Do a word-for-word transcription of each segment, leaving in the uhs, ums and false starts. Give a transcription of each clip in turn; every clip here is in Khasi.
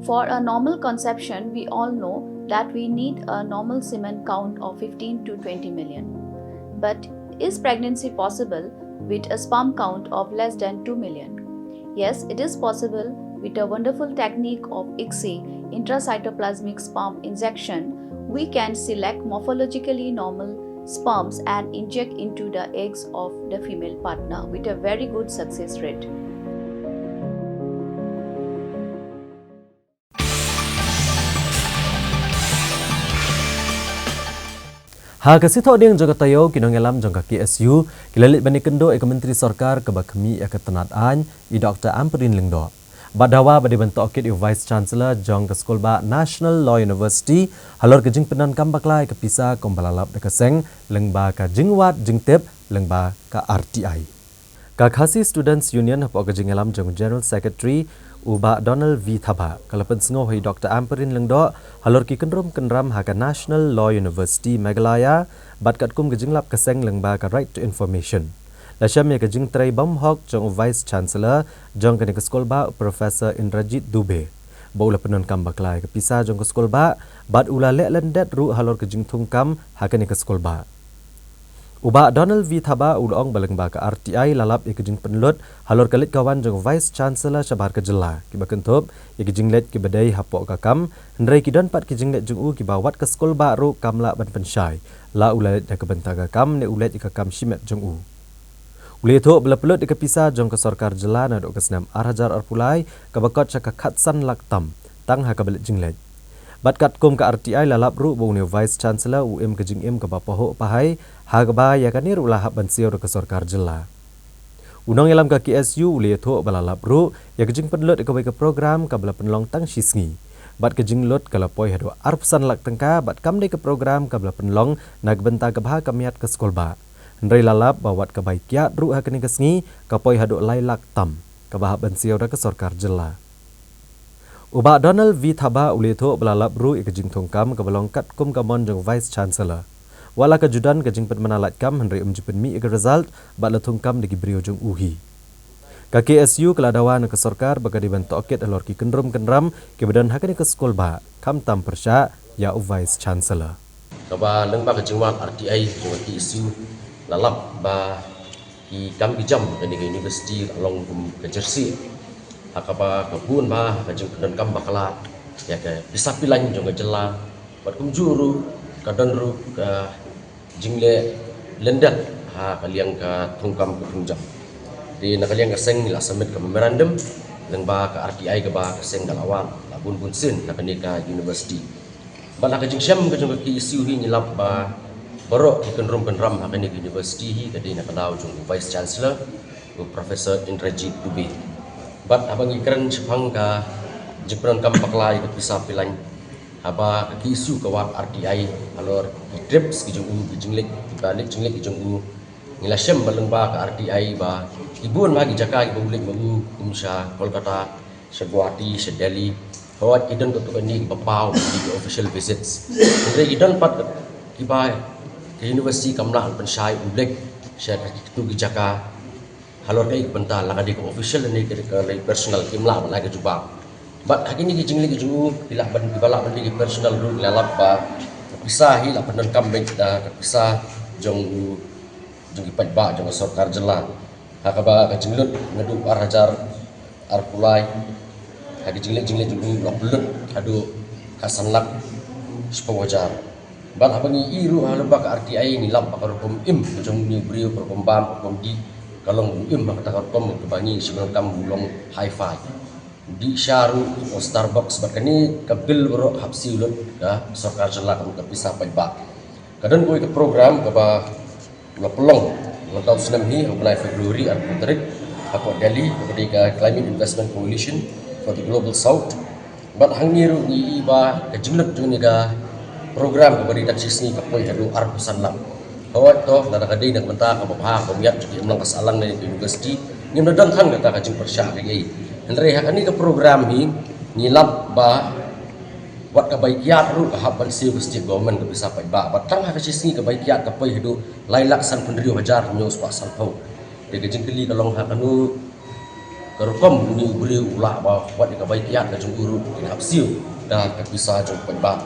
For a normal conception, we all know that we need a normal semen count of fifteen to twenty million. But is pregnancy possible with a sperm count of less than two million? Yes, it is possible. With a wonderful technique of ICSI, intracytoplasmic sperm injection, we can select morphologically normal sperms and inject into the eggs of the female partner with a very good success rate. Ha ka sngi Thohdieng jong ka taïew, ki nongïalam jong ka K S U ki la leit ban ïakynduh ïa ka Myntri Sorkar kaba khmih ïa ka tnat aiñ, i Doctor Ampareen Lyngdoh, bad dawa ba dei ban tohkit ïa u Vice Chancellor jong ka skulbah National Law University halor ka jingpyndonkam bakla ïa ka pisa kumba la lap da ka seng lyngba ka jingwad jingtip lyngba ka R T I. Ka Khasi Students Union hapoh ka jingïalam jong u General Secretary, u Bah Donald V Thabah, ka la pynsngew ha i Doctor Ampareen Lyngdoh halor ki kynrum kynram ha ka National Law University Meghalaya bad katkum ka jinglap ka seng lyngba ka Right to Information. La shem ïa ka jingtrei bymhok jong u Vice Chancellor jong kane ka skulbah, u Professor Indrajit Dubey, ba u la pyndonkam bakla ïa ka pisa jong ka skulbah bad u la leh lyndet ruh halor ka jingthungkam ha kane ka skulbah. U Bah Donald V Thabah u la ong ba lyngba ka R T I la lap ïa ka jingpynlut halor ka leit ka wan jong u Vice Chancellor shabar ka jylla, kiba kynthup ïa ka jingleit kiba dei hapoh ka kam, hynrei ki don pat ki jingleit jong u kiba wat ka skulbah ruh kam lah ban pynshai la u la leit na ka bynta ka kam ne u leit ïa ka kam shimet jong u. U la ïathuh ba la pynlut ïa ka pisa jong ka sorkar jylla naduh ka snem ar hajar arphew lai kaba kot sha ka khatsan lak tam tang ha kaba leit jingleit. Bad katkum ka R T I la lap ruh ba une u Vice Chancellor u im ka jingim kaba pahuh pahai, ha kaba ïa kane ruh la hap ban siew da ka sorkar jylla. U nongïalam ka K S U u la ïathuh ba la lap ruh ïa ka jingpynlut ïa kawei ka program kaba la pynlong tang shi sngi, bad ka jinglut ka la poi haduh arphew san lak tyngka, bad kam dei ka program kaba la pynlong na ka bynta ka bha ka miat ka skulbah, hynrei la lap ba wat ka bai kiad ruh ha kane ka sngi ka poi haduh lai lak tam, kaba hap ban siew da ka sorkar jylla. U Bah Donald V Thabah u la ïathuh ba la lap ruh ïa ka jingthungkam kaba long katkum ka mon jong u Vice Chancellor. Wat la ka ju don ka jingpynbna laitkam, hynrei um ju pynmih ïa ka result bad la thungkam da ki briew jong u hi. Ka K S U ka la dawa na ka sorkar ba ka dei ban tohkit halor ki kynrum kynram kiba don ha kane ka skulbah, khamtam pyrshah ïa u Vice Chancellor. Kaba lyngba ka jingwan R T I jong ka K S U la lap ba ki kam ki jam kane ka university ka long kum ka jersey ha kaba ka bun bha ka jingpyndonkam bakla ïa ka pisa pilan jong ka jylla, bad kumjuh ruh ka don ruh ka jingleh lyndet ha ka liang ka thungkam ka thungjam. Te na ka liang ka seng ngi la submit ka memorandum lyngba ka R T I kaba ka seng ka la wan la bun bun sien na kane ka university. Bad ha ka jingshem ka jong ka K S U hi ngi lap ba baroh ki kynrum kynram ha kane ka university hi ka dei na ka daw jong u Vice Chancellor, u Professor Indrajit Dubey. Bad haba ngi kren shaphang ka jingpyndonkam bakla ïa ka pisa pilan, haba ka K S U ka wad R T I halor ki trips ki jong u, ki jingleit, ki ba leit jingleit ki jong u, ngi la shem ba lyngba ka R T I ba ki bun bha ki jaka kiba u leit ma u, kum sha Kolkata, sha Guwahati, sha Delhi, hooid ki don katto katne kiba paw ki official visits. Hynrei ki don pat kiba ka university kam lah ban pynshai u leit sha katto ki jaka halor kaei ka bynta, la ka dei ka official ne ka, ka personal, kim lah ban ai ka jubab. Bad ha kine ki jingleit ki jong u, ki lah ban, kiba lah ban dei ki personal ruh, la lap ba ka pisa hi la pyndonkam beit da ka pisa jong u, jong ki paidbah jong ka sorkar jylla. Ha kaba ka jinglut naduh ar hajar arphew lai, ha ki jingleit jingleit jong u la pynlut haduh khatsan lak shiphew hajar. Bad haba ngi ïohi ruh ha lyngba ka R T I ngi lap ba ka rukom im ka jong une u briew, ka rukom bam, ka rukom dih, ka long u im ha kata ka rukom kaba ngi shim rukom u long hi-fi. Dih sha ruh, u Starbucks, bad kane ka bill baroh hap siew lut ka sorkar jylla kum ka pisa paidbah. Ka don kawei ka program kaba la pynlong mynta u snem hi ha u bnai February arphew tarik hapoh Delhi, kaba dei ka Climate Investment Coalition for the Global South. Bad hangne ruh ngi ïohi ba ka jinglut jong kane ka program kaba dei tang shi sngi ka poi haduh arphew san lak. Hooid to, lada ka dei na ka bynta kaba bha, kaba miat jong ka imlang ka sahlang ne ka university, ngim da don tang kata ka jingpyrshah kaei. Hynrei ha kane ka program hi ngi lap ba wat ka bai kiad ruh ka hap ban siew ka state government ka pisa paidbah. Bad tang ha ka shi sngi ka bai kiad ka poi haduh lai lak sanphew hynriew hajar hynñiew spah sanphew. Te ka jingkylli ka long ha kano Ka rukom une u briew u lah ba wat ïa ka bai kiad ka jong u ruh kin hap siew da ka pisa jong u paidbah.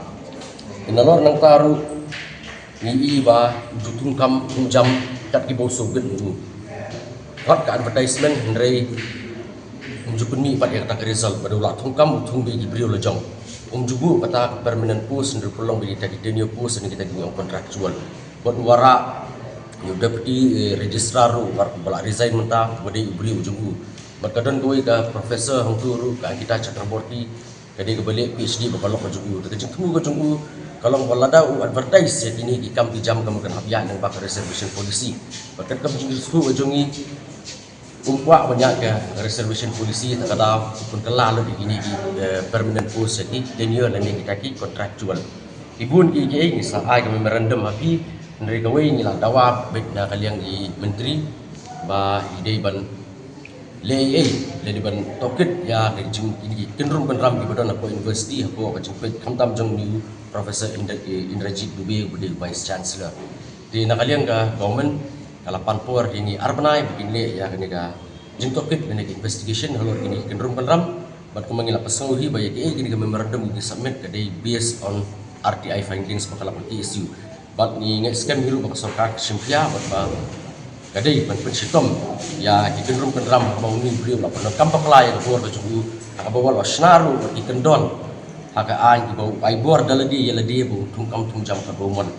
Te nalor nangta ruh ngi i ba u ju thungkam thungjam kat kiba u sngewbit u. Wat ka advertisement hynrei um ju pynmih pat ïa kata ka result, ba da u lah thungkam u thung beit ki briew la jong. Um ju buh kata ka permanent post hynrei pynlong beit ïa kita ki tenure post ne kita ki ong contractual. Bad u Warah, ïa u deputy, eh, registrar ruh u Warah ba la resign mynta, ba dei u briew u jong u. Bad ka don kawei ka professor hangtu ruh, ka Ankita Chakraborty, ka dei kaba leh PhD ba ka lok ka jong u. Te ka jingthmu ka jong u ka long ba lada u advertise ïa kine ki kam ki jam ka mut kan hap ïaid lyngba ka reservation policy. Bad kat ka jingthmu ka jong i, um kwah ban ïaid ka reservation policy, te ka daw u pynkylla lut ïa kine ki, eh, permanent post ïa ki tenure lane kita ki contractual. Ki bun ki, ki, ngi sa ai ka memorandum ha phi, hynrei kawei ngi la dawa beit na ka liang i myntri ba i dei ban leh ei ei lane ban tohkit ïa ka jing, kine ki kynrum kynram kiba don hapoh university, hapoh ka jingpeit khamtam jong une u Professor Indra-, eh, Indrajit Dubey uba dei Vice Chancellor. Te na ka liang ka government ka la pan por ïa ngi ar bnai ba kin leh ïa kane ka jingtohkit lane ka investigation halor kine ki kynrum kynram. Bad kumba ngi la pynsngew hi ba ïa kiei kine ki memorandum ki submit ka dei based on R T I findings ba ka la pynki issue. Bad ngi ngeit skhem hi ruh ba ka sorkar ka shim khia bad ba ka dei ban pynshitom ïa ki kynrum kynram haba une u briew u la pyndonkam bakla ïa ka bor ka jong u, ha kaba u la shna ruh bad ki kyndon ha ka aiñ kiba u ai bor da lade ïa lade ba un thungkam thungjam katba u mon.